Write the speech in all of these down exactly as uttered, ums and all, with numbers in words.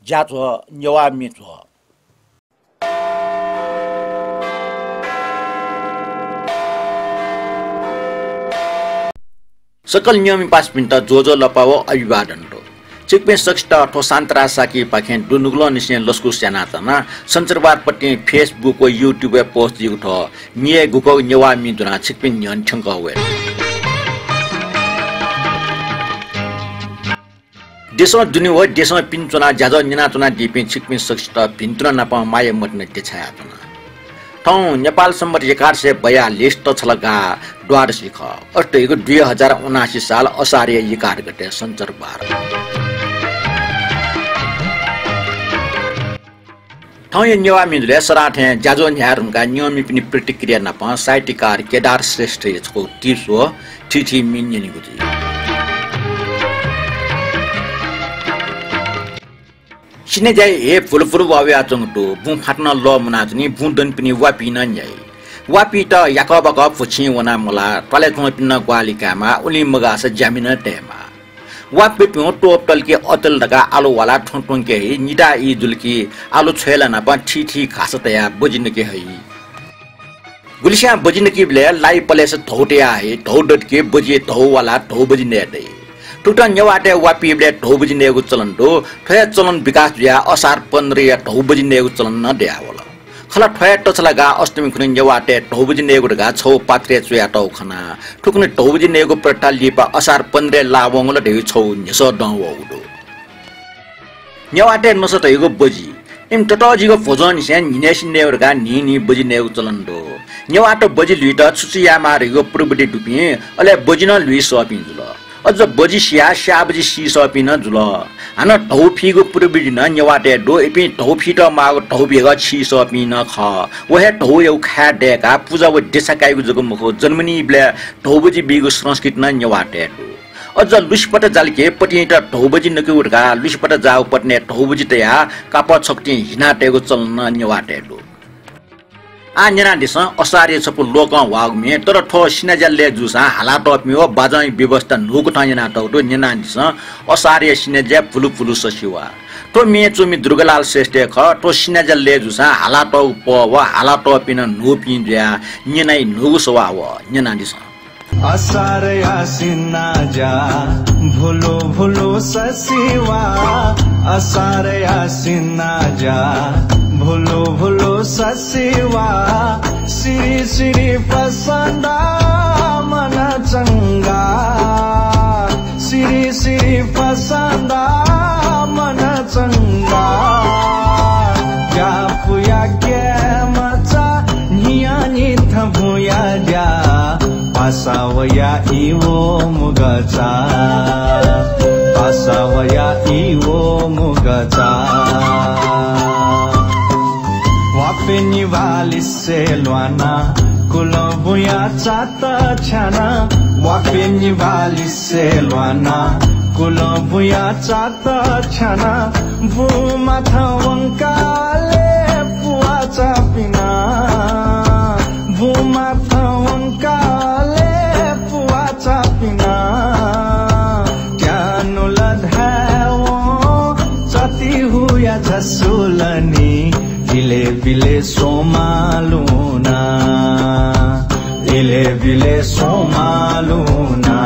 ज्याझ्वः नेवाः म्ये झ्वः। सकल न्यंपिं पासापिन्त ज्वजलपा व अभिवादन दु। छिकपिं सकसित थ्व शान्तराज शाक्यपाखें दुनुगलंनिसें लसकुस यानाच्वना। सञ्चरबारपतिं Facebook व YouTube-य् post जूगु थ्व निय् गुकःगु नेवाः म्ये ज्वनाः छिकपिं न्ह्यःने थ्यंकः वये। देशं दुने व देशं पिने च्वनाः ज्याझ्वः न्यनाच्वनादीपिं छिकपिं सकसित भिन्तुना नाप माया मतिना देछायाच्वना। थौं नेपाल सम्बत एघार सय बयालिस तछलागा द्वादशी खः। अथे धइगु दुई हजार उनासी साल असारया एघार गते सञ्चरबार। थौंया नेवाः म्ये जुलय् सदां थें ज्याझ्वः न्ह्याये धुंकाः न्यंपिनि प्रतिक्रिया नाप साहित्यकार केदार श्रेष्ठया छकू tips व थीथी म्ये न्यनेगु जुइ। सिनेज्याय् हे भुलु भुलु वा वयाच्वंगु दु। बुँ फात नं लः मुनाच्वनी, बुँ दनिपिनि वापिं नं न्याइ। वापिंत याकः बाकः भुछिं वनाः मलाः, त्वालय् च्वंपिं नं ग्वाहालि कायेमाः, उलिं मगाःसा ज्यामि नं तयेमाः। वापिं त्वःपतल कि अतल धकाः आलु वालाः थ्वँ त्वंके हइ, निता ई जुल कि आलु छ्वय्‌ला नाप थीथी घास तयाः बजि नके हइ। गुलिस्यां बजि नकीबलय् लाइ पलय्‌सा धौ तयाः हइ, धौ दत कि बजिइ धौ वालाः धौ बजि नये दइ। थुकथं नेवाःतय् वापिंबलय् धौ बजि नयेगु चलन दु। थ्व हे चलन विकास जुयाः असार पन्ध्रया धौ बजि नयेगु चलन नं दयावल। खला थ्व हे तछलागा अष्टमी खुन्हु नेवाःतय् धौ बजि नयेगु धकाः छगू पात्रय् च्वयातःगु खना। थुकुन्हु धौ बजि नयेगु प्रथा लिपा असार पन्ध्रय् लाः वंगु ला धइगु छगू न्ह्यसः दं वःगु दु। नेवाःतय् नसा धइगु बजि। इमि ततःजिगु भ्वजंनिसें न्हिनय्‌सिं नयेगु धकाः न्हिं न्हिं बजि नयेगु चलन दु। नेवाःत बजि ल्हुइत छु छु यायेमाः धइगु प्रविधि दुपिं, अले बजि नं ल्हुइ सःपिं जुल। अझ बजि सियाः स्याः बजि सी सःपिं नं जुल। हानं धौ फीगु प्रविधि नं नेवाःतय् दु। इपिं धौ फीत माःगु धौ भेगः छि सःपिं नं खः। व हे धौयागु खाय् दय्‌काः पुजा व देछा काइगु जक मखु, जन्मनीबलय् धौ बजि बीगु संस्कृति नं नेवाःतय् दु। अझ लुसिपत जाल कि पतिंयात धौ बजि नकेगु धकाः लुसिपत जाःगु पतिनय् धौ बजि तयाः कापः छकुतिं हिना तयेगु चलन नं नेवाःतय् दु। आः न्यनादिसँ, असारया छपु लोकं ह्वाःगु म्ये, तर थ्व सिनाज्या लय् जूसां हालातःपिं व बाजंया व्यवस्था न्हूकथं यानातःगु दु। न्यनादिसँ, असारया सिनाज्या भुलु भुलु ससि वा। थ्व म्ये च्वमि दुर्गालाल श्रेष्ठ हे खः। थ्व सिनाज्या लय् जूसां हालातःगु पः व हालातःपिं नं न्हूपिं जुयाः न्यनाइ न्हूगु सवाः वः। न्यनादिसँ। असारया सिनाज्या भुलु भुलु ससि वा। असारया सिनाज्या भुलु भुलु ससि वा। सिरि सिरि पसंदा मन चंगा। सिरि सिरि पसंदा मन चंगा। ज्यापुया के मचा न्हिया निथं भुया ज्या। पासा वया इवो मुगचा। पासा वया इवो मुगचा। वापे निवालिसे ल्वाना कुलं बुया चात छ्याना। वापे निवालिसे ल्वाना कुलं बुया चात छ्याना। बुमाथं वंकाले पुवाचा पिना। बुमाथं वंकाले पुवाचा पिना। त्यानुला धायेवं चति हुया झसुलनी। इले बिले सोमालुना। इले बिले सोमालुना।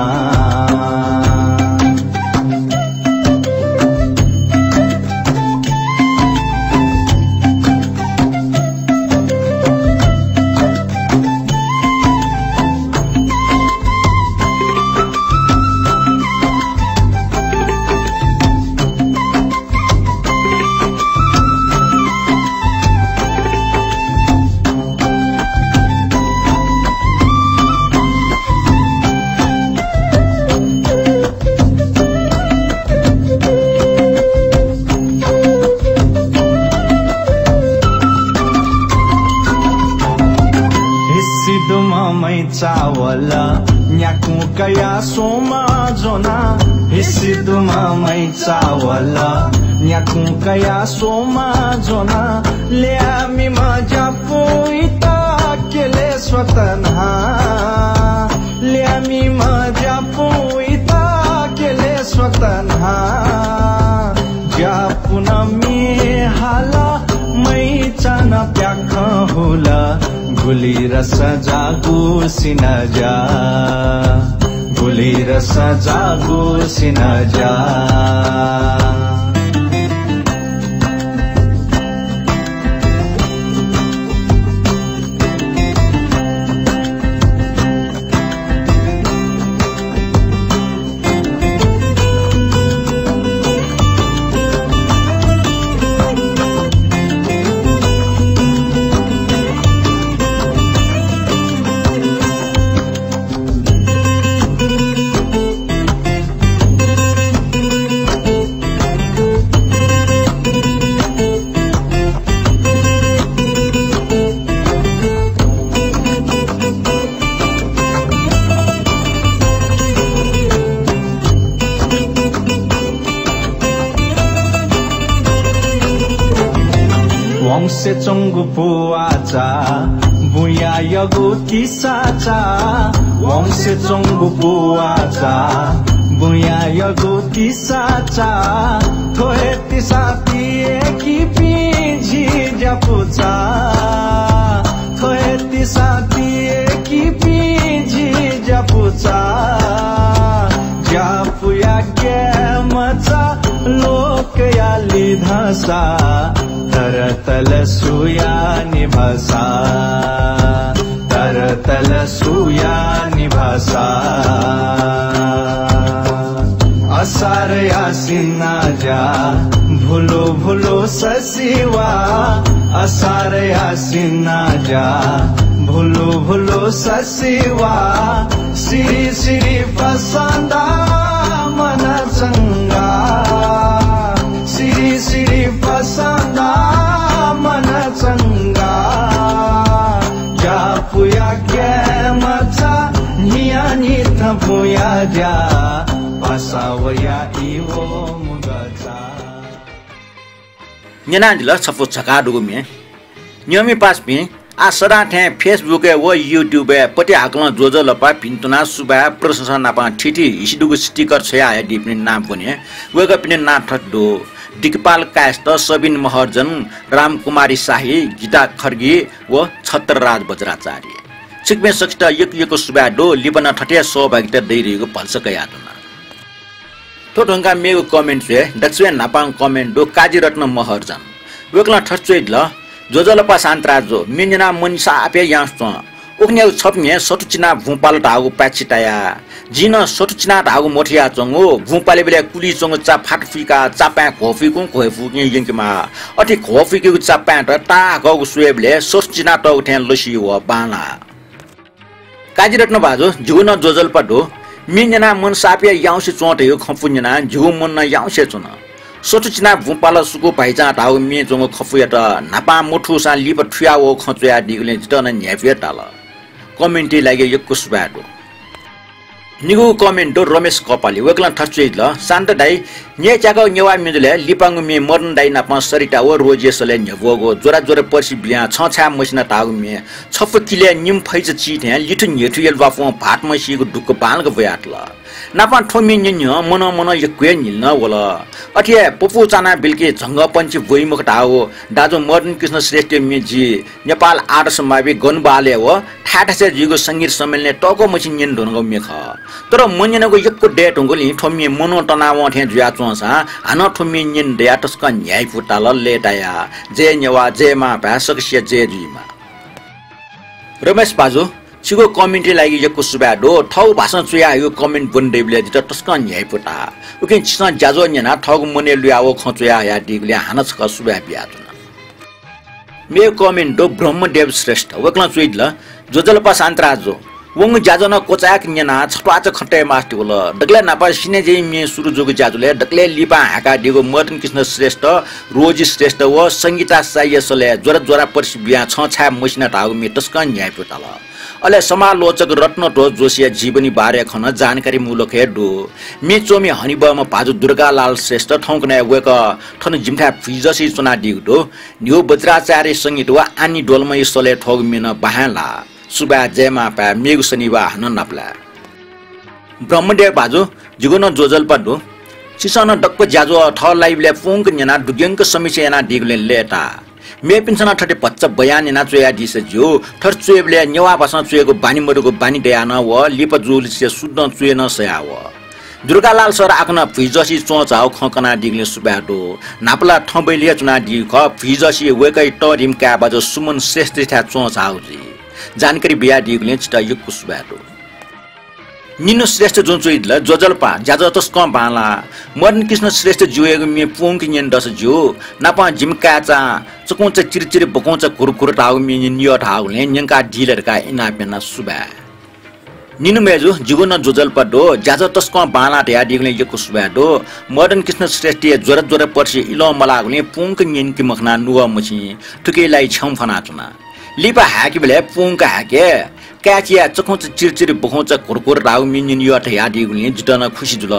हिसि दुमा मै चावल न्याकुं कया सोमा ज्वना। हिसि दुमा मै चावल न्याकुं कया सोमा ज्वना। ल्यामिमा ज्यापुइत केले स्वतन्हा। ल्यामिमा ज्यापुइत केले स्वतन्हा। ज्यापुन मी त्याखं हुल गुलिरस जागु सिनजा, गुलिरस जागु सिनजा। वंसे च्वंगु पुवाचा, बुँयायगु तिसाचा। वंसे च्वंगु पुवाचा, बुँयायगु तिसाचा। थ्व हे तिसां तियेकीपिं झी ज्यापुचा। थ्व हे तिसां तियेकीपिं झी ज्यापुचा। ज्यापुया केमचा लोकया लिधंसा, तरतल सुया निभासा, तरतल सुया निभासा। असारया सिनाज्या भुलु भुलु ससिवा, असारया सिनाज्या भुलु भुलु ससिवा। सिरि सिरि पसंदा मन चंगा, सिरि सिरि पसंदा मन चंगा। ज्यापुया केमचा न्हियान्हिथं पुया ज्या, पासा वया इवो मुगचा। न्यनादिल छपु झकाः दुगु म्ये। न्यंमि पासापिं, आः सदां थें Facebook-य् व YouTube-य् पति हाकलं ज्वजलपा भिन्तुना सुभाय् प्रशंसा नापं थीथी हिसि दुगु sticker छ्वयाहयादीपिनि नां ब्वने। वय्कःपिनि नां थथे दु, दिगपाल कायस्थ, सबिन महर्जन, रामकुमारी शाही, गीता खड्गी व छत्रराज बज्राचार्य। छिकपिं सकसित यक्व यक्व सुभाय् दु। लिपा नं थथे सहभागिता दइ धइगु भलसा कयाच्वना। थ्व धुंकाः मेगु comment च्वये, दकसिबें न्हापांगु comment दु काजीरत्न महर्जन। वय्कलं थथे च्वयादिल, ज्वजलपा शान्तराज जु, म्ये न्यनाः मन साप हे याउँसे च्वं। उखुन्हु छपु म्ये सथु चिनाः बुँपाल धाःगु पाय्छि ताया। जिं नं सथु चिनाः धाःगु मथुयाच्वंगु, बुँपालेबलय् कुलिइ च्वंगु चा फात फुइकाः चा पाँय् घ्वः फुइकुं घ्वः फुइकुं यंकेमाः। अथे घ्वः फुइकेगु चा पाँय्‌त ताहाकःगु स्वयेबलय् सथु चिनातःगु थें लसी वः बांलाः। काजीरत्न भाजु, जिगु नं ज्वजलपा दु। म्ये न्यनाः मन साप हे याउँसे च्वं धइगु खँ न्यनाः जिगु मन नं याउँसे च्वन। सथु चिनाः बुँपाल सुकु भाइचां धाःगु म्ये च्वंगु खँयात न्हापां मथूसां लिपा थुया वःगु खँ च्वयादीगुलिं जितः नं न्ह्याइपुया ताल। comment-या लागि यक्व सुभाय् दु। निगूगु comment दु रमेश कपाली, वय्कलं थथे च्वयादिल, शान्त दाइ, न्यय्च्याकःगु नेवाः म्ये जुलय् लिपांगु म्ये मदन दाइ नाप सरिता व रोजीया सलय् न्ह्यब्वःगु ज्वरा ज्वरा पर्सि बियां छं छाय् मसिना धाःगु म्ये छपु किलय् निम्ह फैचा ची थें लिथु न्ह्यथु यलब्वापुं भाःतम्हसिगु दुःख बांलाक ब्वयातल। नापं थ्व म्ये न्यनेन्यं मनं मनं यक्व हे न्हिला नं वल। अथे हे पपू चाना बिलकि झंगःपंछि ब्वइ मखु धाःगु दाजु मदन कृष्ण श्रेष्ठया म्ये जि नेपाल आदर्श मावि गणबालय् व थाय् थासय् जुइगु संगीत सम्मेलनय् तःकः मछिं न्यने धुंकूगु म्ये खः। तर मन्यनागु यक्व दये धुंकूगुलिं थ्व म्ये मनं तनावं थें जुयाच्वंसां हानं थ्व म्ये न्यने दयाः तसकं न्ह्याइपु ताल, लय्ताया। जय नेवाः, जय मांभाय्, सकसिया जय जुइमा। रमेश भाजु, छिगु comment-या लागि यक्व सुभाय् दु। थःगु भाषां च्वयाहयागु comment ब्वने दइबलय् जितः तसकं न्ह्याइपु ताः। उकिं छिसं ज्याझ्वः न्यनाः थःगु मनय् लुयावःगु खँ च्वयाहयादीगुलिं हानं छकः सुभाय् बियाच्वना। मेगु comment दु ब्रह्मदेव श्रेष्ठ, वय्कलं च्वयादिल, ज्वजलपा शान्तराज जु, वंगु ज्याझ्वः नं क्वचाय्क न्यनाः छत्वाःचा खँ तयेमास्ति वल। दकलय् न्हापा सिनेजय् म्ये सुरु जूगु ज्याझ्वलय् दकलय् लिपां हाय्कादीगु मदन कृष्ण श्रेष्ठ, रोजी श्रेष्ठ व संगीता शाहीया सलय् ज्वरा ज्वरा पर्सि बियां छं छाय् मसिना धाःगु म्ये तसकं न्ह्याइपु ताल। अले समालोचक रत्नध्वज जोशीया जीवनी बारे खँ नं जानकारीमूलक हे दु। म्ये च्वमि हनेबहःम्ह भाजु दुर्गालाल श्रेष्ठ थौंकन्हय् वय्कः थन जिमिथाय् भुइँजसि च्वनादीगु दु। न्हिगु वज्राचार्य संगीत व आनी डोल्माया सलय् थ्वःगु म्ये नं बाहां लाः। सुभाय्, जय मांभाय्, मेगु शनिबाः हानं नापलाये। ब्रह्मदेव भाजु, जिगु नं ज्वजलपा दु। छिसं नं दक्व ज्याझ्वः थः live-लय् पूवंक न्यनाः दुग्यंक समीक्षा यानादीगुलिं लय्ताः। मेपिन्सं नं थथे भचा बयान याना च्वयादिसँ ज्यू। थथे च्वयेबलय् नेवाः भाषां च्वयेगु बानी मदुगु बानी दयाः नं व लिपा जूलिसे शुद्धं च्वये नं सयाः व। दुर्गालाल सर आखनं भुइँजःसी च्वंचाःगु खँ कनादीगुलिं सुभाय् दु। न्हापा ला थौंबलय् हे च्वनादीगु खः। भुइँजःसी वय्कःया तःधिम्ह काय्‌बाजु सुमन श्रेष्ठ थें च्वंचाःगु जुइ। जानकारी बियादीगुलिं छितः यक्व सुभाय् दु। निन्हु श्रेष्ठ जुं च्वइदिल, ज्वजलपा, ज्याझ्वः तसकं बांलाः। मदन कृष्ण श्रेष्ठ ज्यूयागु म्ये पूवंक न्यने दसँ ज्यू। नापं जिमि काय्‌चां चकुंचा चिरचिर बकुंचा घुरघुर धाःगु म्ये न्यने यः धाःगुलिं न्यंकादिल धकाः इनाप याना सुभाय्। निन्हु मय्जु, जिगु नं ज्वजलपा दु, ज्याझ्वः तसकं बांलाः धयादीगुलिं यक्व सुभाय् दु। मदन कृष्ण श्रेष्ठया ज्वर ज्वर पर्सि इलं मलाःगुलिं पूवंक न्यंके मखना नुगः मछिं थुकी लाइ छ्यं फ्वनाच्वना। लिपा हाय्‌केबलय् पूवंक हाय्‌के, काय्‌चिया चकुंचा चिरचिर बकुंचा घुरघुर धाःगु म्ये न्यने यः धयादीगुलिं जितः नं खुसि जुल।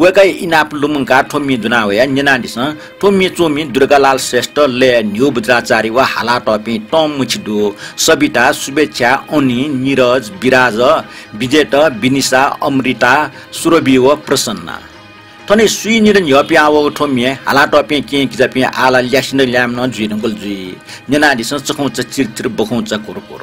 वय्‌कःया इनाप लुमंकाः थ्व म्ये ज्वना वयाः न्यनादिसँ। थ्व म्ये च्वमि दुर्गालाल श्रेष्ठ, लय् न्ह्यू बज्राचार्य व हालातःपिं तंम्ह मछि दु। सबिता, शुभेच्छा, अनी, निरज, विराज, विजेता, विनिशा, अमृता, सुरभि व प्रसन्ना। थन सुइनिदँ न्ह्यः पिहां वःगु थ्व म्ये हालातःपिं केहेँ किजापिं आः ला ल्यासें नं ल्याय्म्ह नं जुइधुंकल जुइ। न्यनादिसँ चकुंचा चिरचिर बकुंचा घुरघुर।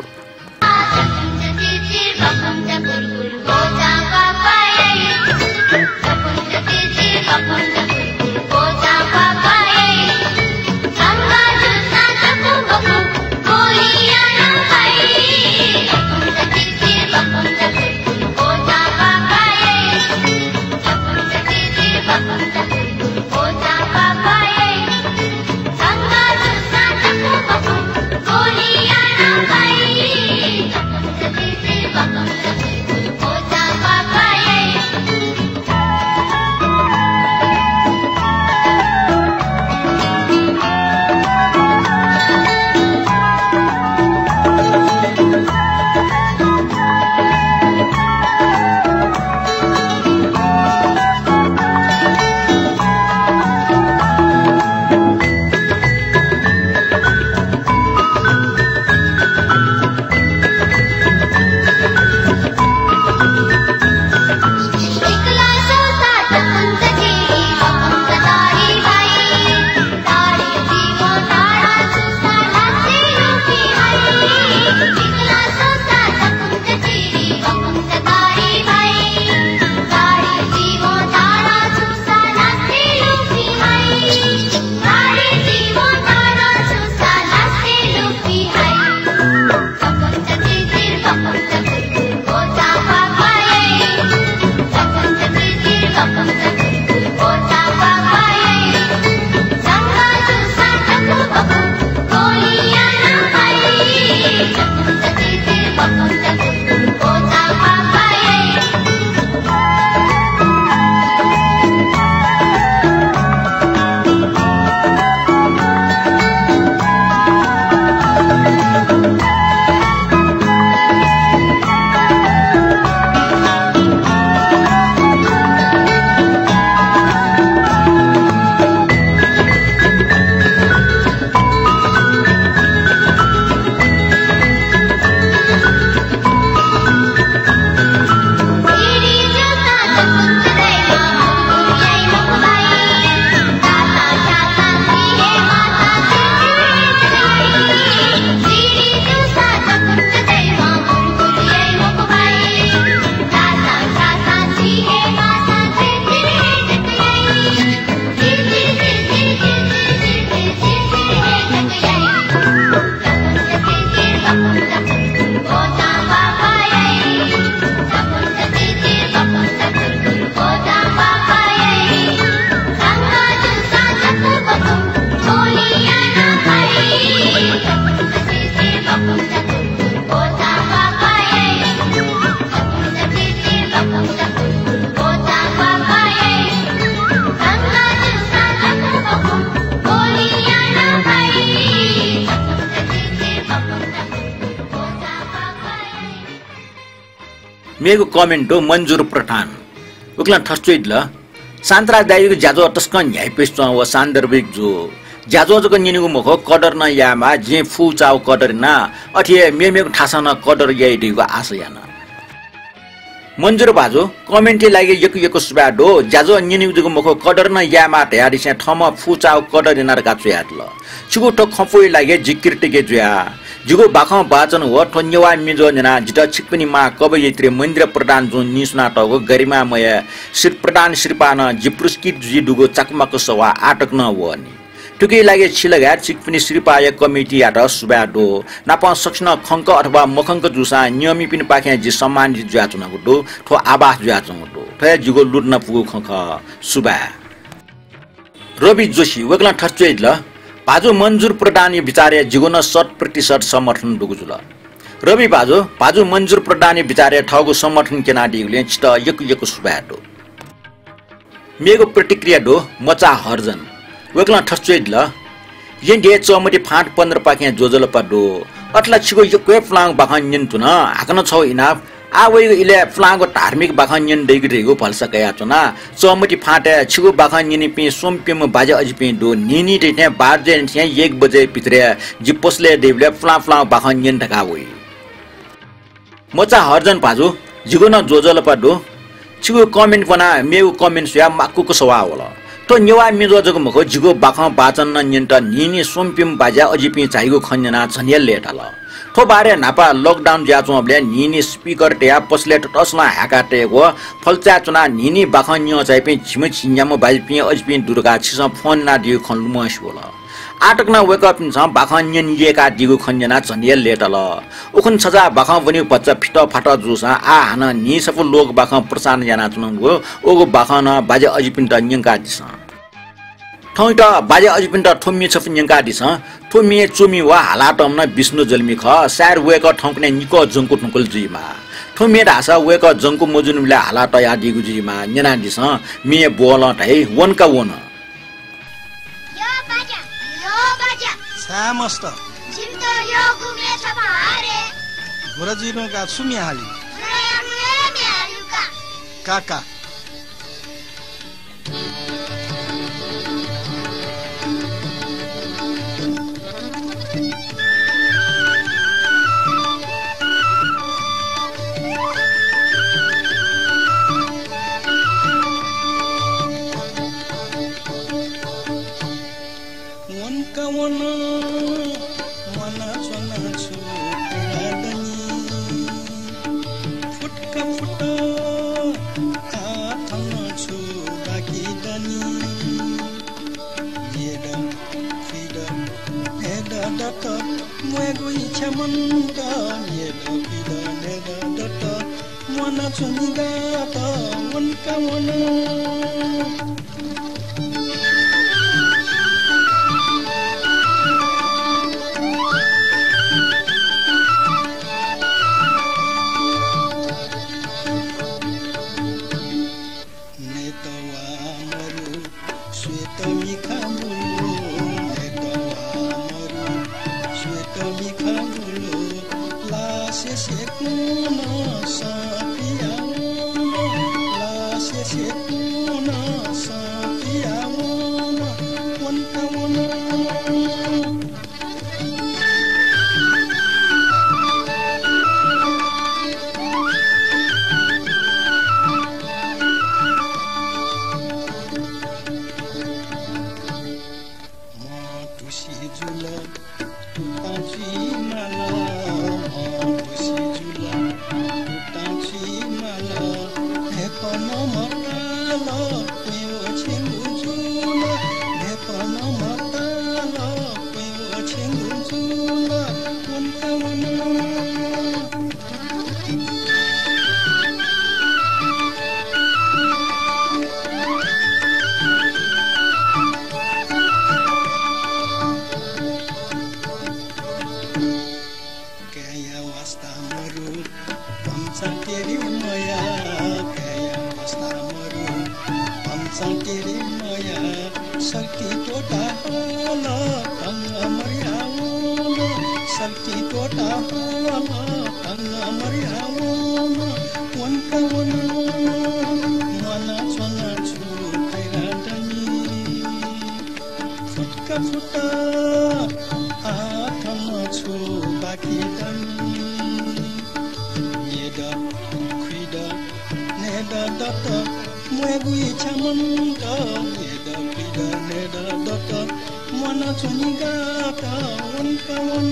मेगु comment दु मन्जुर प्रधान। उकिलं थथे च्वइदिल, शान्तराज दाइयागु ज्याझ्वः तसकं न्ह्याइपुसे च्वं व सान्दर्भिक जू। ज्याझ्वः जक न्यनेगु मखु, कदर नं यायेमाः। जिं फुचाःगु कदर याना, अथे हे मेमेगु थासं नं कदर याइ धइगु आशा याना। मन्जुर भाजु, comment-या लागि यक्व यक्व सुभाय् दु। ज्याझ्वः न्यनेगु जक मखु, कदर नं यायेमाः धयादिसें थःम्हं फुचाःगु कदर याना धकाः च्वयादिल। छिगु थ्व खँपूया लागि जि कृतज्ञ जुया। जिगु बाखं वाचन व थ्व नेवाः म्ये ज्वः न्यनाः जितः छिकपिनि मां कवयित्री मन्दिरा प्रधान जुं नीस्वनातःगु गरिमामय श्री प्रधान सिरपाः नं जि पुरस्कृत जुइ दुगु चाकमाक सवाः आः तक नं वःनि। थुकिया लागि छि लगायत छिकपिनि सिरपाःया कमिटीयात सुभाय् दु। नापं सकसिनं खंक अथवा मखंक जूसां नियमितपिनिपाखें जि सम्मानित जुयाच्वनागु दु। थ्व आभास जुयाच्वंगु दु। थ्व हे जिगु लुधना पुगु खँ खः। सुभाय्। रवि जोशी, वय्कलं थथे च्वयादिल, भाजु मन्जुर प्रधानया विचारय् जिगु नं शत प्रतिशत समर्थन दुगु जुल। रवि भाजु, भाजु मन्जुर प्रधानया विचारय् थःगु समर्थन क्यनादीगुलिं छितः यक्व यक्व सुभाय् दु। मेगु प्रतिक्रिया दु मचा हर्जन। वय्कलं थथे च्वयादिल, येँ देय् चःमति फाँट पन्ध्रपाखें ज्वजलपा दु। अथे ला छिगु यक्व हे पुलांगु बाखं न्यने धुन, हाकनं छगू इनाप। आः वइगु इलय् पुलांगु धार्मिक बाखं न्यने दइगु धइगु भलसा कयाच्वना। चःमति फाँटय् छिगु बाखं न्यनीपिं स्वम्ह प्यम्ह बाज्या अजिपिं दु। न्हिन्हि धइथें बाह्र बजेनिसें एक बजे भित्रय् जि पसलय् दइबलय् पुलां पुलांगु बाखं न्यने धकाः वइ। मचा हर्जन भाजु, जिगु नं ज्वजलपा दु। छिगु comment ब्वनाः मेगु comment स्वयाः माकुक सवाः वल। थ्व नेवाः म्ये ज्वः जक मखु, जिगु बाखं वाचन नं न्यनेत न्हिन्हि स्वम्ह प्यम्ह बाज्या अजिपिं झाइगु खँ न्यनाः झन हे लय्ताल। थ्व बारय् न्हापा lockdown जुयाच्वंबलय् न्हिन्हि speaker तयाः पसलय् ततसलं हाय्काः तयेगु, फल्चाय् च्वनाः न्हिन्हि बाखं न्यं झाइपिं झिम्ह झिंन्याम्ह बाज्यापिं अजिपिं दु धकाः छिसं phone यानादीगु खँ लुमंसे वल। आः तक नं वय्कःपिन्सं बाखं न्यने यय्कादीगु खँ न्यनाः झन हे लय्ताल। उखुन्हु छजाः बाखं ब्वनीगु भचा फितःफातः जूसां आः हानं न्हिसफू लोक बाखं प्रसारण यानाच्वनागु, उगु बाखं नं बाज्या अजिपिन्त न्यंकादिसँ। थौंयात बाज्या अजिपिन्त थ्व म्ये छपु न्यंकादिसँ। थ्व म्ये च्वमि व हालातःम्ह नं विष्णु जलमी खः। सायद वय्कः थौंकन्हय् निकः जंकु धुंकल जुइमाः। थ्व म्ये धाःसा वय्कः जंकु मजूनिबलय् हालातयादीगु जुइमाः। न्यनादिसँ, म्ये ब्वलं धाइ, वन का वन। यो बाज्या, यो बाज्या। छाय् मस्त? जिमित यःगु म्ये छपु हरे। गुरुजीं का छु म्ये हाली? गुरुयागु हे म्ये हाली का। का, का। वन का वन, म्वानाच्वना छु पीडा दनि। फुटका फुट, आः थन छु बाकी दनि। न्येद, खुइद, न्येद दत, म्वायेगु इच्छा मन्त। न्येद, खुइद, न्येद दत, म्वानाच्वनी गात, वन का वन। नयेत वा मरु, स्वयेत मिखा मुलु, नयेत वा मरु, स्वयेत मिखा मुलु, लासेसे कुन सपिया वन, लासेसे कुन सपिया वन, वन का वन। म्ह तुसि जुल, तुतां चुइमाल, म्ह तुसि जुल, तुतां चुइमाल, न्हाय्पनं म्ह ताल, क्वय् व छेँगु जुल, न्हाय्पनं म्ह ताल, क्वय् व छेँगु जुल, वन का वन। काय्या वास्ता मरु, भम्चा तेरे मया, काय्या वास्ता मरु, भम्चा तेरे मया, शक्ति तोता हल, तंग मर्या वन, शक्ति तोता हल, तंग मर्या वन, वन का वन, म्वानाच्वना छु पीडा दनि। फुटका फुट, आः थन छु बाकी दनि। न्येद, खुइद, दत, म्वायेगु इच्छा मन्त, न्हेद पिद न्हेद दत, म्वानाच्वनी गात, वंका वन,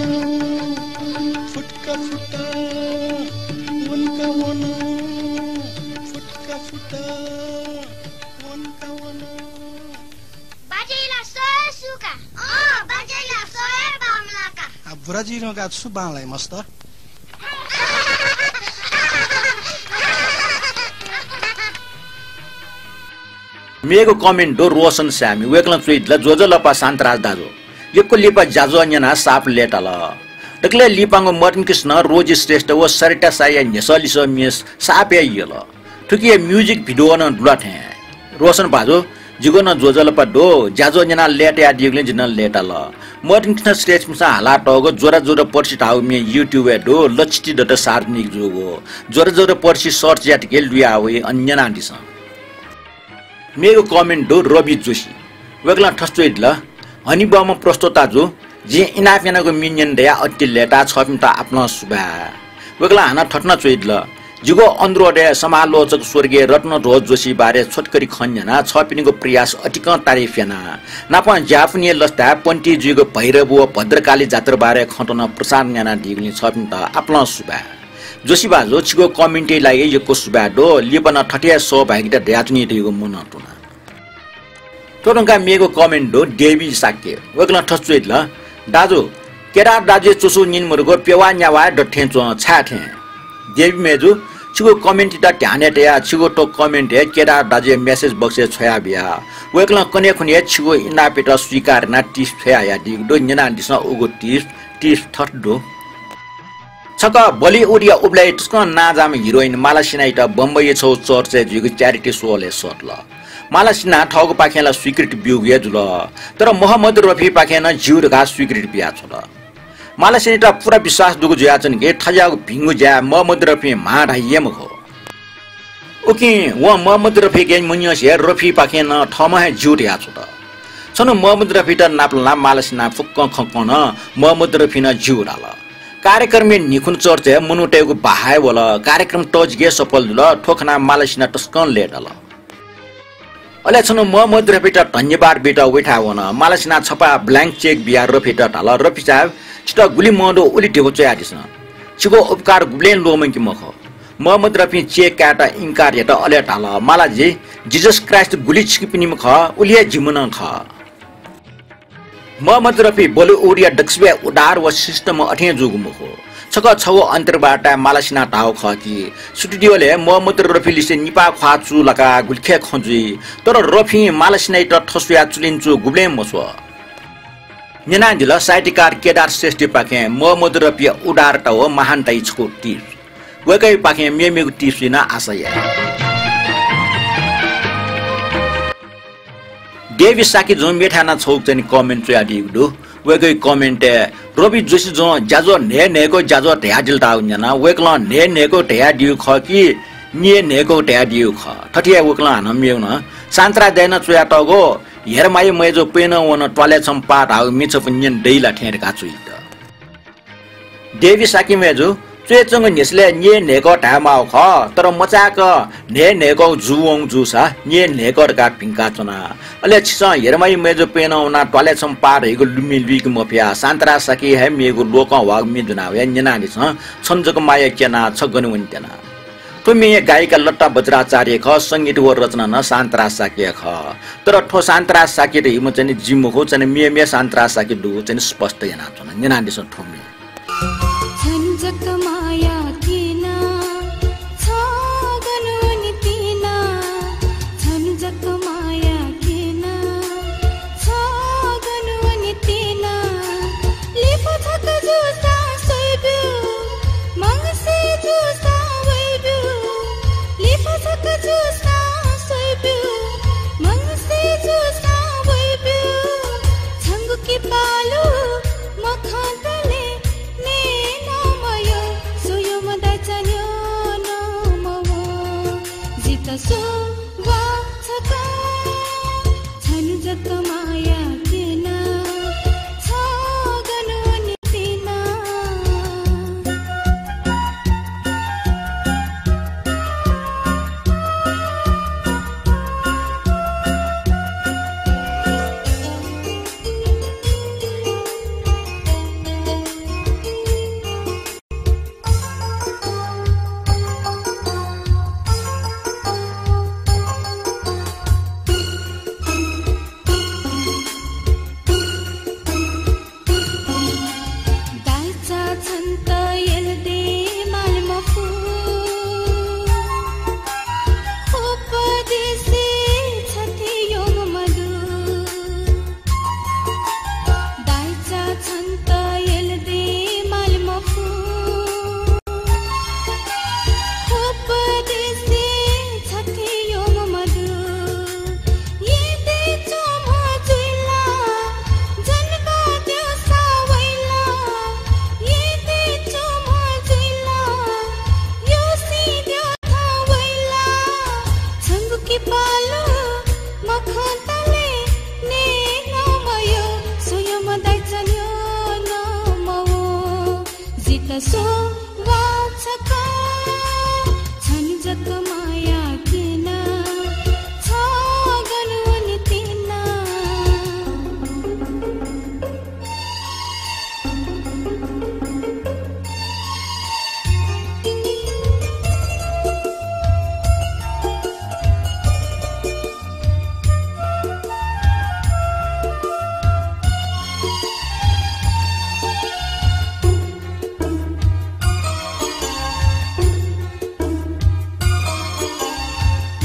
फुत्का फुत, वंका वन, फुत्का फुत, वंका वन। बाज्याया ला सय सुका। अँ, बाज्याया ला सय बांमलाका। आ, बुराजुयात छु बांलाइ मस्त? मेगु comment दु रोशन स्यामी, वय्कलं च्वयादिल, ज्वजलपा शान्तराज दाजु। यक्व लिपा ज्याझ्वः न्यनाः साप लय्ताल। दकलय् लिपांगु मदन कृष्ण, रोजी श्रेष्ठ व सरिता साईया न्ह्यसः लिसः म्ये सापय् यल। थुकिया music video नं दु ला थें। रोशन भाजु, जिगु नं ज्वजलपा दु, ज्याझ्वः न्यनाः लय्तायादीगुलिं जि नं लय्ताल। मदन कृष्ण श्रेष्ठपिन्सं हालातःगु ज्वरा ज्वरा पर्सि धाःगु म्ये YouTube-य् दु, लच्छि ति दत सार्वजनिक जूगु। ज्वरा ज्वरा पर्सि search यात कि लुया वइ, अन न्यनादिसँ। मेगु comment दु रवि जोशी। वय्कलं थथे च्वयादिल, हनेबहःम्ह प्रस्तोता जु, जिं इनाप यानागु म्ये न्यने दयाः अति लय्ताः छःपिन्त आपालं सुभाय्। वय्कलं हानं थथे नं च्वयादिल, जिगु अनुरोधय् समालोचक स्वर्गीय रत्नध्वज जोशी बारे छोटकरी खँ न्यनाः छःपिनिगु प्रयास अतिकं तारिफ याना। नापं ज्यापुनिया लसताय् पन्ति जुइगु भैरव व भद्रकाली जात्रा बारे खँ त्वनाः प्रसारण यानादीगुलिं छःपिन्त आपालं सुभाय्। जोशी भाजु, छिगु comment-या लागि यक्व सुभाय् दु। लिपा नं थथे हे सः भाय्केत दयाच्वनी धइगु मनं तुना। थ्व धुंकाः मेगु comment दु देवी शाक्य। वय्कलं थथे च्वयादिल, दाजु, केदार दाजुया च्वसु न्यने मदुगु प्यवाः न्यावाः हे दथें च्वं, छाय् थें? देवी मय्जु, छिगु comment-यात ध्यानय् तयाः छिगु थ्व comment हे केदार दाजुया message box-य् छ्वयाबिया। वय्कलं कन्हय् खुन्हु हे छिगु इनापयात स्वीकार यानाः tips छ्वयाहयादीगु दु, न्यनादिसँ उगु tips। Tips थथे दु। छकः Bollywood-या उबलय् तसकं नांजाःम्ह heroine माला सिन्हायात बम्बईया छगू church-य् जुइगु charity show-लय् सःतल। माला सिन्हां थःगुपाखें ला स्वीकृति ब्यूगु हे जुल, तर मोहम्मद रफीपाखें नं ज्यू धकाः स्वीकृति बियाछ्वल। माला सिन्हायात पूरा विश्वास दुगु जुयाच्वन कि थज्याःगु भिंगु ज्याय् मोहम्मद रफीं म्हाः धाइ हे मखु। उकिं वं मोहम्मद रफीके मन्यंसे हे रफीपाखें नं थःम्हं हे ज्यू धयाछ्वल। छन्हु मोहम्मद रफीयात नापलानाः माला सिन्हां फुक्कं खँ कन, मोहम्मद रफीं नं ज्यू धाल। कार्यक्रमया न्हिखुन्हु church-य् मनूतय्गु बहाः हे वल। कार्यक्रम तःजिक हे सफल जुल। थ्व खनाः माला सिन्हा तसकं लय्ताल। अले छन्हु मोहम्मद रफीयात धन्यवाद बीत वइथाय् वन। माला सिन्हां छपा blank cheque बियाः रफीयात धाल, रफी साहेब, छितः गुलि मं दु उलि धिबा च्वयादिसँ। छिगु उपकार गुबलें ल्वःमंके मखु। मोहम्मद रफीं cheque कायेत इन्कार यात, अले धाल, मालाजी, Jesus Christ गुलि छिकपिनिम्ह खः, उलि हे जिम्ह नं खः। मोहम्मद रफी Bollywood-या दक्वसिबय् उदार व शिष्ट म्ह अथें जूगु मखु। छकः छगू अन्तर्वार्ताय् माला सिन्हां धाःगु खः कि studio-लय् मोहम्मद रफीलिसे निपाः ख्वाः चूलाकाः गुलिखय् खँ जुइ, तर रफीं माला सिन्हायात थस्वयाः चुलिं चू गुबलें मस्वः। न्यनादिल साहित्यकार केदार श्रेष्ठपाखें मोहम्मद रफीया उदारता व महानताया छकू tips। वय्कःयापाखें मेमेगु tips यानाः आशा याये। देवी शाक्यजुं मेथाय् यानाः छगू चाहिँ comment च्वयादीगु दु। वय्कःया comment-य् रवि जोशीजुं ज्याझ्वः न्हय् न्हय्कः ज्याझ्वः धयादिल धाःगु न्यनाः वय्कलं न्हय् न्हय्कः धयादीगु खः कि निय् न्हय्कः धयादीगु खः। थथे हे वय्कलं हानं मेगु नं शान्तराज दाइनं च्वयातःगु हेरमाया मय्जु प्यनं वन त्वालय् छम्ह पाः धाःगु म्ये छपु न्यने दइ ला थें धकाः च्वयादिल। देवी शाक्य मय्जु, च्वय्च्वंगु न्ह्यसलय् निय् न्हय्कः धायेमाःगु खः, तर मचाय्क न्हय् न्हय्कः जूवंगु जूसा निय् न्हय्कः धकाः भिंकाच्वना। अले छिसं हेरमाया मय्जु प्यनं वनाः त्वालय् छम्ह पाः धइगु लुमि लुइके मफयाः शान्तराज शाक्य हे मेगु लोकं ह्वाःगु म्ये ज्वनाः वयाः न्यनादिसँ, छन्हु जक माया क्यनाः छ गन वने त्यना। थ्व म्येया गायिका लता वज्राचार्य खः, संगीत व रचना नं शान्तराज शाक्य खः। तर थ्व शान्तराज शाक्य धइम्ह चाहिँ जि मखु, चाहिँ मेम्ह शान्तराज शाक्य दुगु चाहिँ स्पष्ट यानाच्वना। न्यनादिसँ थ्व म्ये। छन्हु जक माया क्यना, छ गन वने त्यना, छन्हु जक माया क्यना, छ गन वने त्यना। लिफा छकः जूसां स्वइब्यु, मंगसय् जूसां वइब्यु। लिफा छकः जूसां स्वइब्यु, मंगसय् जूसां वइब्यु। छंगु किपालु मखंतले नये नं मयः, स्वयम्ह दाइचा न्यँ नं मवः। जितः स्वः वा छकः, छन्हु जक माया क्यना, छ गन वने त्यना। सो वा छकः छन्हु जक माया केना, छ गन वने त्यना।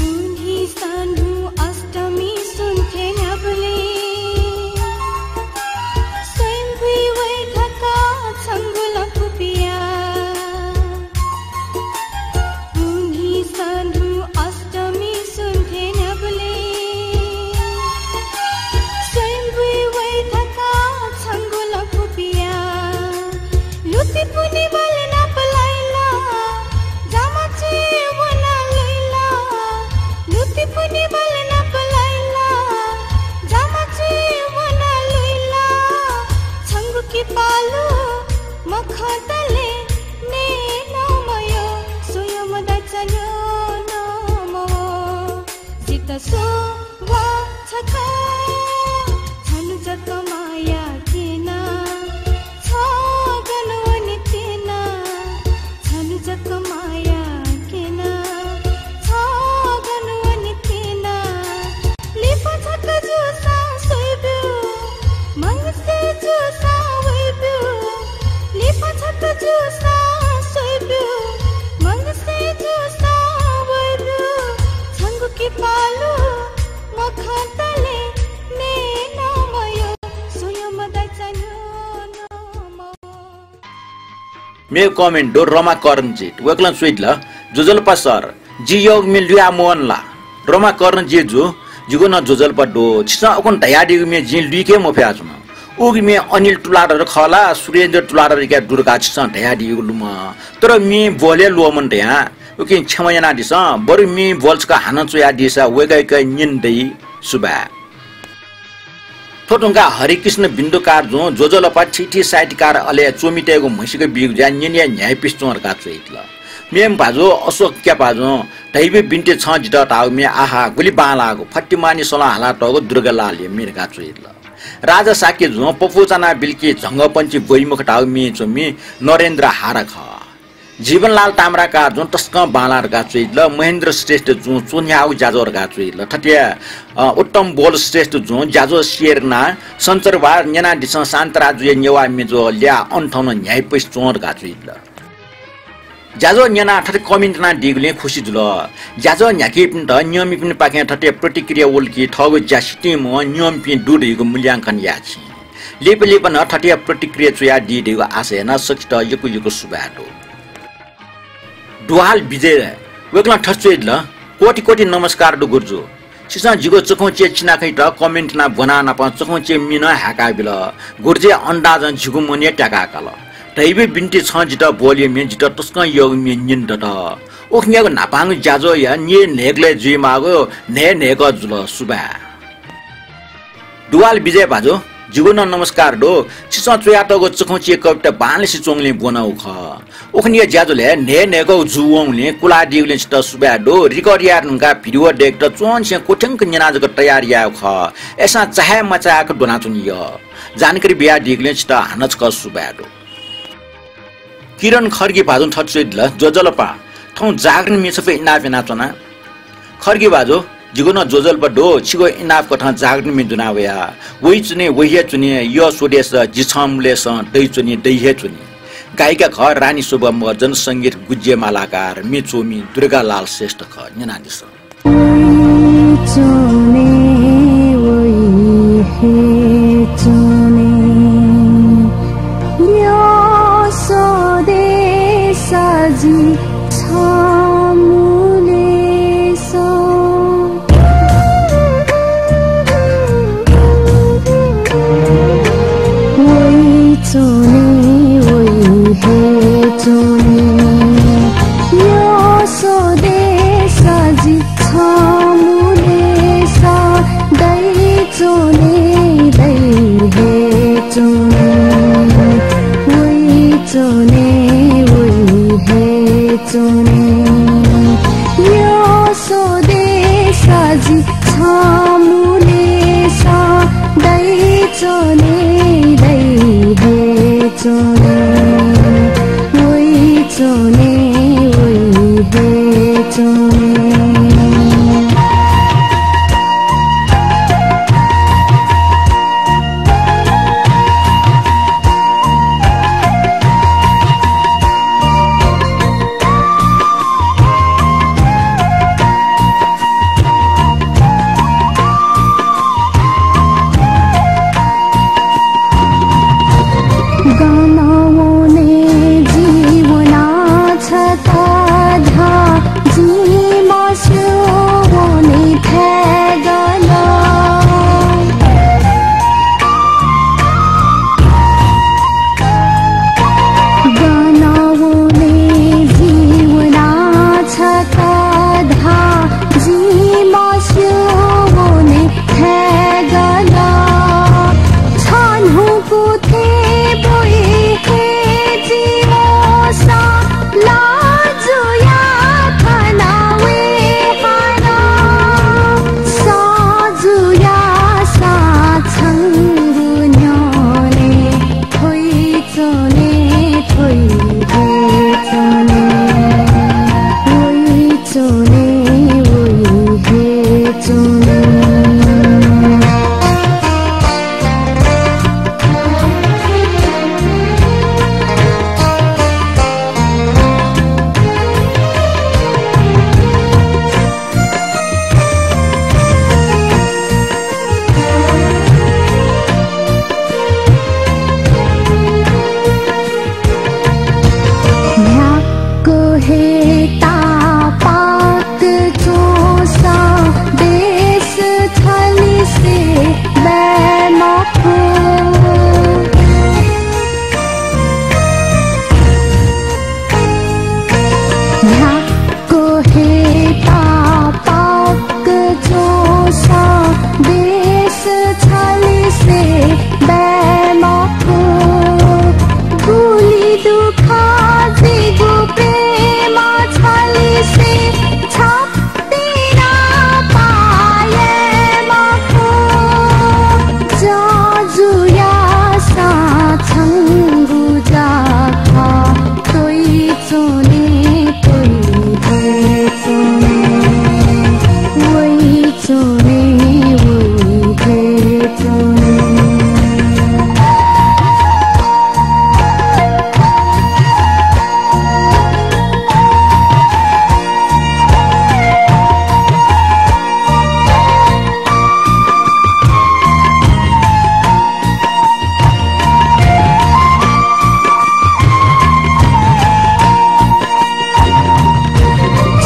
उन्हिं सन्हु अष्टमी सुन्थे न्ह्याबलें स्वयम्भुइ वइ धकाः छंगु लँपु पिया। उन्हिं सन्हु अष्टमी सुन्थे न्ह्याबलें स्वयम्भुइ वइ धकाः छंगु लँपु पिया। लुति पुनि बले नाप लाइला, जामा चुइ वना लुइला। लुति पुनि बले नाप लाइला, जामा चुइ वना लुइला। छंगु किपालु मखंतले नये नं मयः, स्वयं दचा न्यं नं मवः। जितः सो वा छकः छन्हु जक माया केना, छ गन वने त्यना। छन्हु जक माया केना, छ गन वने त्यना। लिपा छकः जूसां स्वइब्यु, मंगसे जूसां वइब्यु। लिपा छकः जूसां स्वइब्यु, मंगसे जूसां वइब्यु। छंगु किपालु मखंतले नये नं मयः, स्वयं दचा न्यं नं मवः। मेगु comment दु, रमा कर्णजित। वय्कलं च्वयादिल, ज्वजलपा सर, जि यःगु म्ये लुया मवन ला? रमा कर्णजित जु, जिगु नं ज्वजलपा दु। छिसं अकन धयादीगु म्ये जिं लुइके मफयाच्वना। उगु म्ये अनिल तुलाधर खः ला, सुरेन्द्र तुलाधर धकाः दु धकाः छिसं धयादीगु लुमं। तर म्ये ब्वहले ल्वःमन धयां उकिं क्षमा यानादिसँ, बरु म्ये ब्वहल छकः हानं च्वयादीसा वय्कःयाके न्यने दइ। सुभाय्। थ्व धुंकाः हरिकृष्ण बिन्दुकार जुं ज्वजलपा थीथी साहित्यकार अले च्वमितय्गु म्हसीका बीगु ज्या न्यने याये न्ह्याइपुसे च्वं धकाः च्वयादिल। मेम्ह भाजु अशोक क्यापाजुं धैबी बिन्ति छं जितः धाःगु म्ये आहा गुलि बांलाःगु, फतिमानि सलं हालातःगु दुर्गालालया म्ये धकाः च्वयादिल। राजा शाक्य जुं पपुचाना बिल्की झंगःपंचि ब्वइमखु धाःगु म्ये च्वमि नरेन्द्र हारा खः। जीवनलाल ताम्राकार जुं तसकं बांलाः धकाः च्वयादिल। महेन्द्र श्रेष्ठ जुं च्वन्ह्याःगु ज्याझ्वः धकाः च्वयादिल। थथे, अ, उत्तम बोल श्रेष्ठ जुं ज्याझ्वः share यानाः सञ्चरवार न्यनादिसँ शान्तराजुया नेवाः म्ये ज्वः ल्याः अन थन न्ह्याइपुसे च्वं धकाः च्वयादिल। ज्याझ्वः न्यनाः थथे comment यानादीगुलिं खुसी जुल। ज्याझ्वः न्ह्याकीपिन्त न्यंमिपिन्पाखें थथे प्रतिक्रिया वल कि थःगु ज्या सितिं मवं न्यंपिं दु धइगु मूल्यांकन याये छिं। लिपा लिपा नं थथे प्रतिक्रिया च्वयादी धइगु आशा यानाः सकसित यक्व यक्व सुभाय् दु। दुहाल विजय, वय्कलं थथे च्वयादिल, कोटि कोटि नमस्कार दु गुरुजु। छिसं जिगु चखुंचे चिनाखँयात comment यानाः ब्वनाः नापं चखुंचे मि नं हाय्काबिल। गुरुजुया अन्दाजं जिगु मन हे त्याकाः काल। धैबी बिन्ति छं जितः ब्वःलिया म्ये जितः तसकं यःगु म्ये न्यने दत। उखुन्हुयागु न्हापांगु ज्याझ्वःया न्यय् न्हय्कलय् जुइमाःगु न्हय् न्हय्कः जुल। सुभाय्। दुवाल विजय भाजु, जिगु नं नमस्कार दु। छिसं च्वयातःगु चखुंचे कविता बांलासे च्वंगुलिं ब्वनागु खः। उखुन्हुया ज्याझ्वलय् न्हय् न्हय्कः जू वंगुलिं कुलादीगुलिं छितः सुभाय् दु। Record याये धुंकाः video दय्केत च्वंनिसें क्वथ्यंक न्यनाः जक तयार यायेगु खः। अय्सां चाहे मचायेक द्वनाच्वने यः। जानकारी बियादीगुलिं छितः हानं छकः सुभाय् दु। किरण खड्गी भाजुं थथे च्वयादिल, ज्वजलपा, थौं जागरण म्ये छपु इनाप यानाच्वना। खड्गी भाजु, जिगु नं ज्वजलपा दु, छिगु इनाप कथं जागरण म्ये दुना वया। वइच्वनी, वइ हे च्वनी, यः स्वदेश, जि छं मुलय्सं दइच्वनी, दइ हे च्वनी। गायिका खः रानी शोभा महर्जन, संगीत गुज्जे मालाकार, म्ये च्वमि दुर्गालाल श्रेष्ठ खः। न्यनादिसँ। वइच्वने, वइ हे च्वने, यः स्वदेश जि छं मुलय्सं। वइच्वने, वइ हे च्वने, यः स्वदेश जि छं मुलय्सं। दइच्वने, दइ हे च्वने, वइच्वने, यो स्वदेश जि छमुने सधैँ च्वने, दै हे च्वने, वइ च्वने, वइ हे च्वने। गन वने जिं वना छता धा, जिं मस्यू वने थय् गन। गन वने जिं वना छता धा, जिं मस्यू वने थय् गन। छन्हुगु थें बुइ हे जि वःसा, लजुया खना वये हानं। सजुया सा छंगु न्ह्यःने थ्वइ च्वने, थ्वइ हे च्वने, वइ च्वने, वइ हे च्वने। न्ह्याक्व हे तापाक च्वंसा देश थलिसे बाय् मखु। न्ह्याक्व हे तापाक च्वंसा देश छलिसे बाय् मखु। गुलि दुःख जिगु प्रेम छलिसे छप्पै नं पाये मखु। जजुया सा छंगु जखा त्वइ च्वने, त्वइ हे च्वने, वइ च्वने, वइ हे च्वने।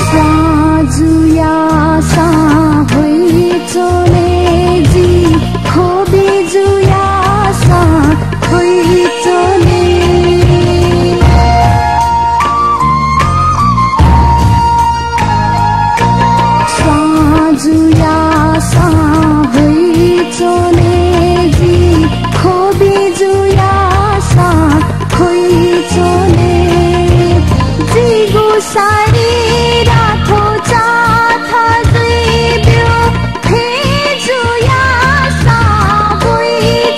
साँझ जुयाः सां ख्वइ च्वने, जि ख्वबि जुयाः सां ख्वइ च्वने। साँझ जुयाः सां ख्वइ च्वने, जि ख्वबि जुयाः सां ख्वइ च्वने। जिगु शरीर थ्वचाथाः जुइब्यु थें जुयाः सां बुइ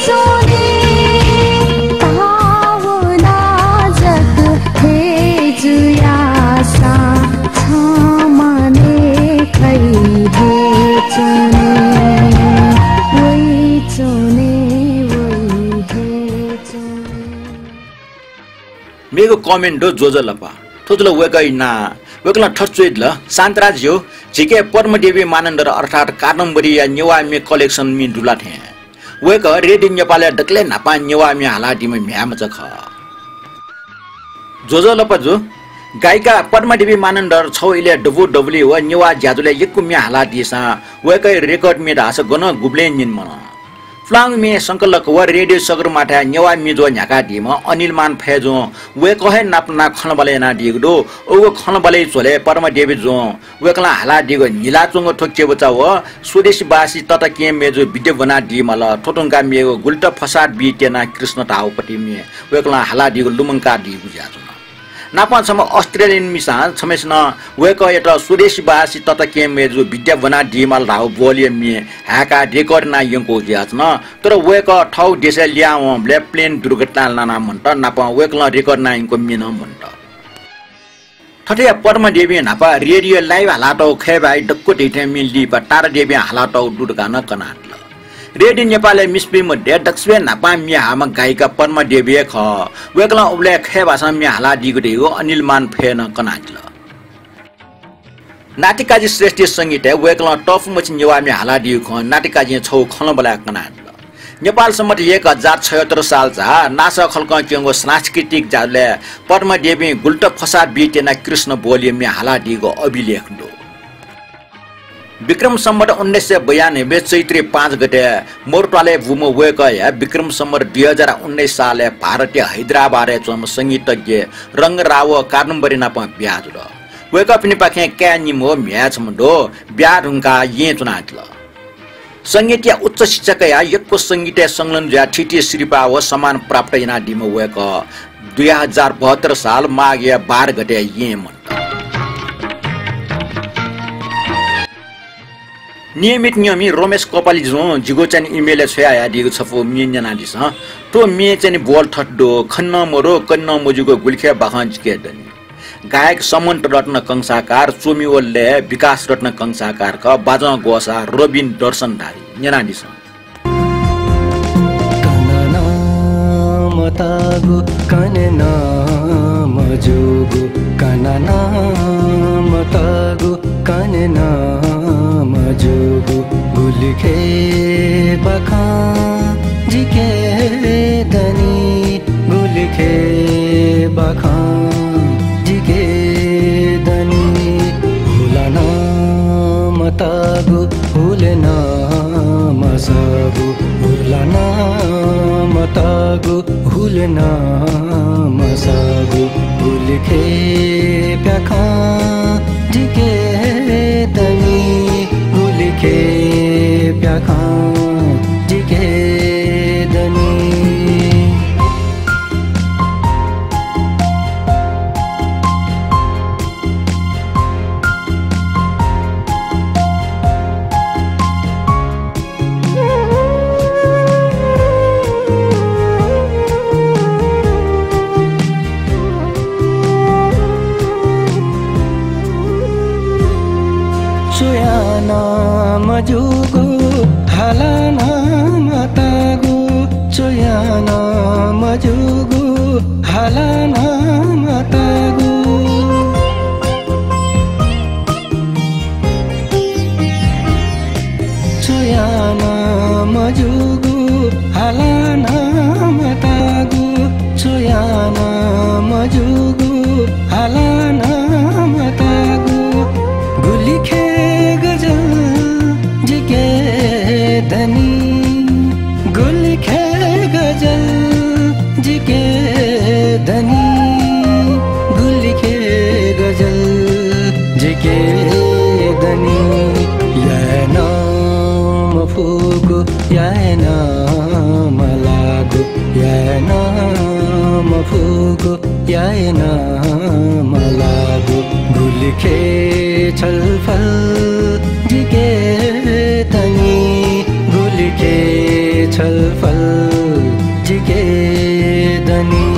च्वने। भावना जक थें जुयाः सां छम्ह ने खइ हे च्वने, वइ च्वने, वइ हे च्वने। मेगु comment दु ज्वजलपा। थ्व जुल वय्कःया नां। वय्कलं थथे च्वयादिल, शान्तराज ज्यू, झीके पद्मदेवी मानन्धर अर्थात् कादम्बरीया नेवाः म्ये collection मि दु ला थें। वय्कः रेडियो नेपालय् दकलय् न्हापां नेवाः म्ये हालादीम्ह म्ह्याय्मचा खः। ज्वजलपा जु, गायिका पद्मदेवी मानन्धर छगू इलय् दबू दबुलिइ व नेवाः ज्याझ्वलय् यक्व म्ये हालादीसां वय्कःया record म्ये धाःसा गनं गुबलें निने मदु। पुलांगु म्ये संकलक व रेडियो सगरमाथाय् नेवाः म्ये ज्वः न्ह्याकादीम्ह अनिलमान फय्जुं वय्कः हे नाप नां खँल्हाबल्हा यानादीगु दु। उगु खँल्हाबल्हाया झ्वलय् पद्मदेवी जुं वय्कलं हालादीगु न्हिलाच्वंगु थ्व क्यबुचा व स्वदेशीवासी तताकेहेँ मय्जु विद्याभुना दिमल। थ्व धुंकाः मेगु गुलित फसाद बी त्यना कृष्ण धाःगु पति म्ये वय्कलं हालादीगु लुमंकादीगु जुयाच्वन। नापं छम्ह अस्ट्रेलियन मिसां छम्हय्‌सिनं वय्‌कःयात स्वदेशीवासी तताकेहेँ मय्‌जुं विद्या ब्वनादीमाल धाःगु बोलया म्ये हाय्‌काः record यानाः यंकूगु जुयाच्वन। तर वय्‌कः थःगु देशय् लिहां वंबलय् plane दुर्घटनाय् लानाः मन्त, नापं वय्‌कलं record यानाः यंकूगु म्ये नं मन्त। थथे पद्मा देवीं न्हापा रेडियो live हालातःगु खय्‌बाय् दक्व धइथें म्ये लिपा तारा देवीं हालातःगु दु धकाः नं कनादिल। रेडियो नेपालय् मिसापिं मध्ये दक्वसिबय् न्हापां म्ये हाःम्ह गायिका पद्मा देवी हे खः। वय्‌कलं उबलय् खय्‌बासं म्ये हालादीगु धइगु अनिल मान फय्‌नं कनादिल। नातिकाजी श्रेष्ठया संगीतय् वय्‌कलं तःपुमछि नेवाः म्ये हालादीगु खँ नातिकाजीं छगू खँल्हाबल्हाय् कनादिल। नेपाल संवत् एक हजार छयहत्तर साल झा नासः खलकं क्यंगु सांस्कृतिक जालय् पद्मा देवीं गुलि तक ख्वसाः beat यानाः कृष्ण बोलया म्ये हालादीगु अभिलेख दु। विक्रम सम्वत् उन्नाइस सय बयानब्बे चैत्र पाँच गते मरु त्वालय् बूम्ह वय्‌कःया विक्रम सम्वत् दुई हजार उन्नाइस सालय् भारतया हैदराबादय् च्वंम्ह संगीतज्ञ रंगराव कादम्बरी नाप ब्याहा जुल। वय्‌कःपिनिपाखें काय् निम्ह व म्ह्याय् छम्ह दु। ब्याहा धुंकाः येँय् च्वनादिल। संगीतया उच्च शिक्षा कयाः यक्व संगीतय् संलग्न जुयाः थीथी सिरपाः व सम्मान प्राप्त यानादीम्ह वय्‌कः दुई हजार बहत्तर साल माघया बाह्र गते येँय् मन्त। नियमित नियमय् रमेश कोपालीजुं जिगु चाहिँ email-य् छ्वयाहयादीगु छपु म्ये न्यनादिसँ। थ्व म्येय् चाहिँ बोल थथे दु, खने नं मदु, कने नं मज्यूगु गुलिखे बाखं जिके दनि। गायक समन्त रत्न कंसाकार, च्वमि व लय् विकास रत्न कंसाकार खः, बाजं ग्वसाः रबिन दर्शनधारी। न्यनादिसँ। कने नं मताःगु, कने नं मज्यूगु, कने नं मताःगु, कने नं मज्यूगु, गुलिखे बाखं जिके दनि, गुलिखे बाखं जिके दनि। हुला नं मताःगु, हुले नं मसःगु, हुला नं मताःगु, हुले नं मसःगु, गुलिखे प्याखं जिके दनि, गुलिखे प्याखं जिके दनि। च्वयाः नं मज्यूगु, हाला नं मताःगु, च्वयाः नं मज्यूगु, हाला नं मताःगु। च्वयाः नं मज्यूगु, हाला नं मताःगु, च्वयाः नं मज्यूगु, हाला नं मताःगु, गुलिखे गजल जिके दनि, गुलिखे गजल जिके दनि, गुलिखे गजल जिके दनि। याये नं मफुगु, याये नं मलाःगु, याये नं मफुगु, याये नं मलाःगु, गुलिखे छलफल जिके दनि, गुलिखे छलफल जिके दनि।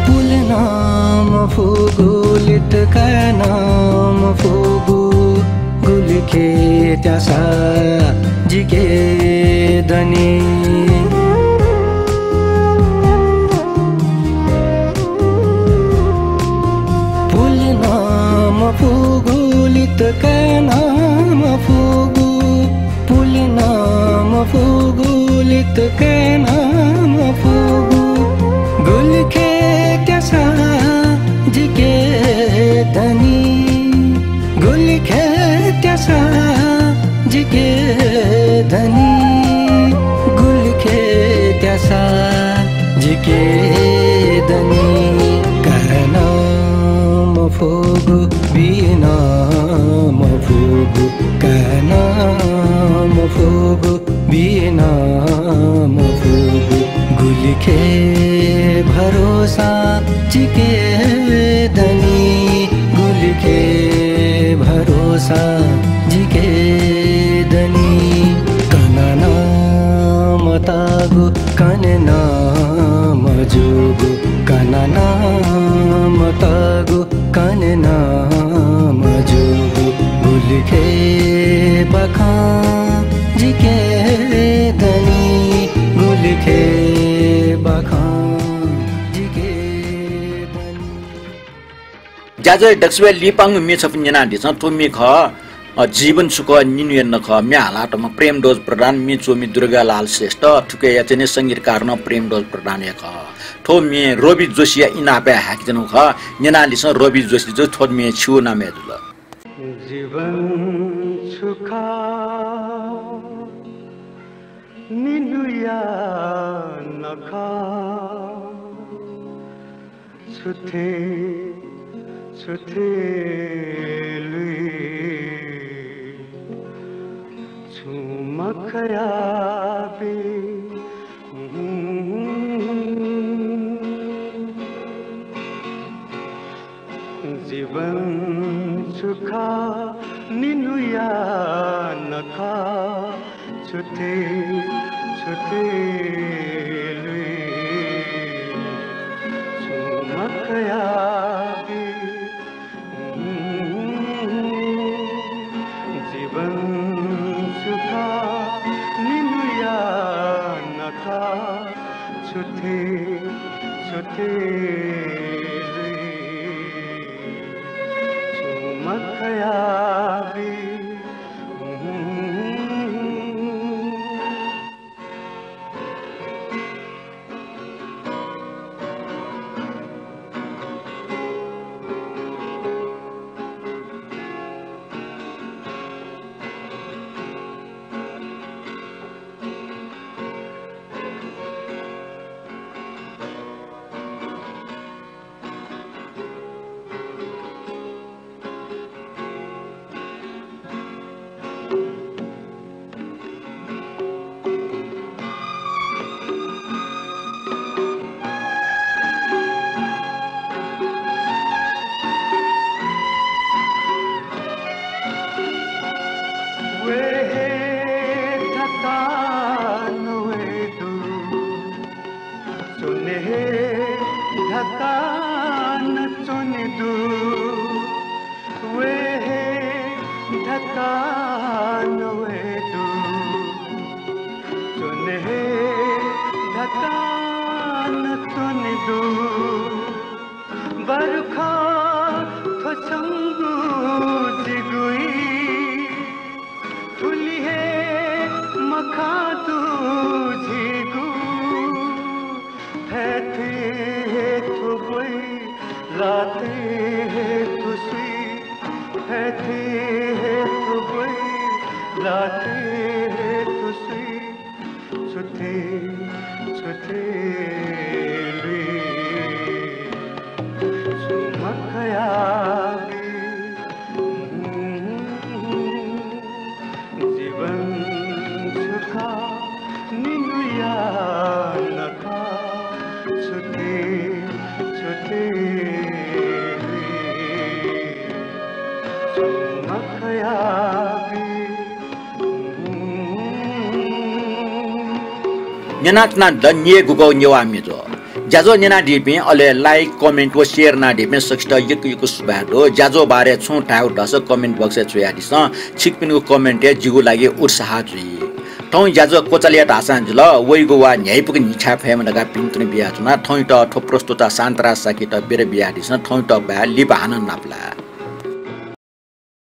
पुले नं मफुगु, लित काये नं मफुगु, गुलिखे त्यासा जिके दनि। पुले नं मफुगु, लित काये नं मफुगु, पुले नं मफुगु, लित काये नं मफुगु, गुलिखे त्यासा जिके दनि, गुलिखे त्यासा जिके दनि गुलिखे त्यासा, जिके दनि काना मफुगु, बिना मफुगु, काना मफुगु, बिना मफुगु, गुलिखे भरोसा जिके दनि, गुलिखे भरोसा जिके दनि। कनाना मतागु, कनेना मजूगु, कनाना मतागु, कनेना मजूगु, गुलिखे बाखं जिके दनि, गुलिखे बाखं जिके दनि। ज्याझ्वः दक्वसिबय् लिपांगु म्ये छपु न्यनादिसँ। थ्व म्ये खः, अ, जीवन सुख निन्हुया नखः। म्ये हालातःम्ह प्रेमध्वज प्रधान, म्ये च्वमि दुर्गालाल श्रेष्ठ, थुकिया चाहिँ नि संगीतकार नं प्रेमध्वज प्रधान हे खः। थ्व म्ये रवि जोशीया इनापय् हाय्केत्यनागु खः। न्यनादिसँ रवि जोशी जु, थ्व म्ये छिगु नामय् जुल। जीवन सुख निन्हुया नखः। छु थें, छु थें लुइ छुं मखयाबी। जीवन सुख निन्हुया नखः। छु थें, छु थें लुइ छुं मखयाबी। जीवन सुख निन्हुया नखः। छु थें, छु थें लुइ छुं मखयाबी। वये हे धकाः नं वये दु। च्वने हे धकाः नं च्वने दु। वये हे धकाः नं वये दु। च्वने हे धकाः नं च्वने दु। बरु खः थ्व छंगु जिगुइ। थुलि हे मखा दु झीगु। थथे हे थ्व ब्वइ, ला थथे हे थ्व सुइ। थथे हे थ्व ब्वइ, ला थथे हे थ्व सुइ। छु थें, छु थें लुइ छुं मखयाबी। जीवन सुख निन्हुया नखः। छु थें, छु थें लुइ छुं मखयाबी। न्यनाच्वनादिल निगू गुगु नेवाः म्ये ज्याझ्वः। ज्याझ्वः न्यनादीपिं, अले like, comment व share यानादीपिं सकसित यक्व यक्व सुभाय् दु। ज्याझ्वः बारे छुं धायेगु दःसा comment box-य् च्वयादिसँ। छिकपिनिगु comment हे जिगु लागि उत्साह जुइ। थौं ज्याझ्वः क्वचाल यायेत धाःसां जुल, वइगु वा न्ह्याइपुक न्हिछाय् फयेमा धकाः भिंतुना बियाच्वना। थौंयात थ्व प्रस्तुता शान्तराज शाक्ययात बिदा बियादिसँ। थौंयात बाय्, लिपा हानं नापलाये।